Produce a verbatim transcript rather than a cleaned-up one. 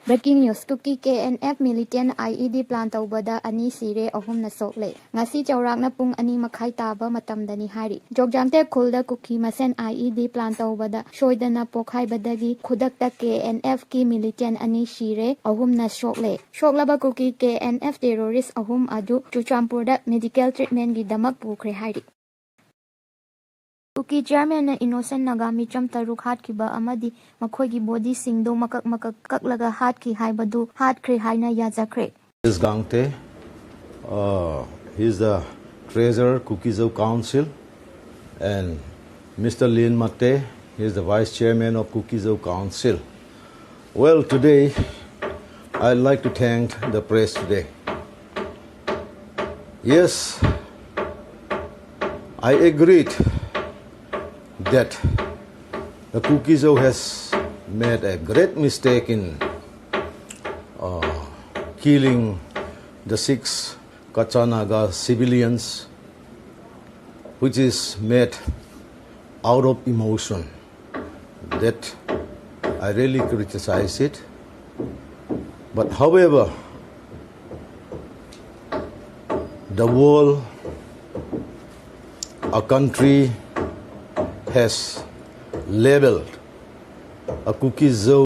Breaking news, Kuki K N F militant I E D plan ꯇꯧꯕꯗ ꯑꯅꯤ ꯁꯤꯔꯦ, ꯑꯍꯨꯝꯅ ꯁꯣꯛꯂꯦ꯫ ꯉꯁꯤ ꯆꯥꯎꯔꯥꯛꯅ ꯄꯨꯡ ꯑꯅꯤ ꯃꯈꯥꯏ ꯇꯥꯕ ꯃꯇꯝꯗꯅꯤ ꯍꯥꯏꯔꯤ꯫ ꯖꯣꯒꯖꯥꯡꯇꯦ ꯈꯨꯜꯗ ꯀꯨꯀꯤ ꯃꯁꯦꯟ ꯑꯥꯏ ꯏ ꯗꯤ plan ꯇꯧꯕꯗ ꯁꯣꯏꯗꯅ ꯄꯣꯈꯥꯏꯕꯗꯒꯤ ꯈꯨꯗꯛꯇ ꯀꯦ ꯑꯦꯟ ꯑꯦꯐꯀꯤ militant ꯑꯅꯤ ꯁꯤꯔꯦ, ꯑꯍꯨꯝꯅ ꯁꯣꯛꯂꯦ꯫ ꯁꯣꯛꯂꯕ ꯀꯨꯀꯤ ꯀꯦ ꯑꯦꯟ ꯑꯦꯐ terrorist ꯑꯍꯨꯝ ꯑꯗꯨ ꯆꯨꯔꯆꯥꯟꯄꯨꯔꯗ medical treatmentꯒꯤꯗꯃꯛ ꯄꯨꯈ꯭ꯔꯦ ꯍꯥꯏꯔꯤ꯫ ꯀꯨꯀꯤ chairmanꯅ innocent ꯅꯥꯒꯥ ꯃꯤꯆꯝ ꯇꯔꯨꯛ ꯍꯥꯠꯈꯤꯕ ꯑꯃꯗꯤ ꯃꯈꯣꯏꯒꯤ bodyꯁꯤꯡꯗꯨ ꯃꯀꯛ ꯃꯀꯛ ꯀꯛꯂꯒ ꯍꯥꯠꯈꯤ ꯍꯥꯏꯕꯗꯨ ꯍꯥꯠꯈ꯭ꯔꯦ ꯍꯥꯏꯅ ꯌꯥꯖꯈ꯭ꯔꯦ꯫ Is Gangte. Uh, he is the treasurer, Kuki-Zo Council, and Mister Lin Mate, he is the vice chairman of Kuki-Zo Council. Well, today, I'd like to thank the press today. Yes, I agreed that the Kuki-Zo has made a great mistake in uh, killing the six Kacha Naga civilians, which is made out of emotion. That I really criticize it. But however, the world, a country has labeled a Kuki-Zo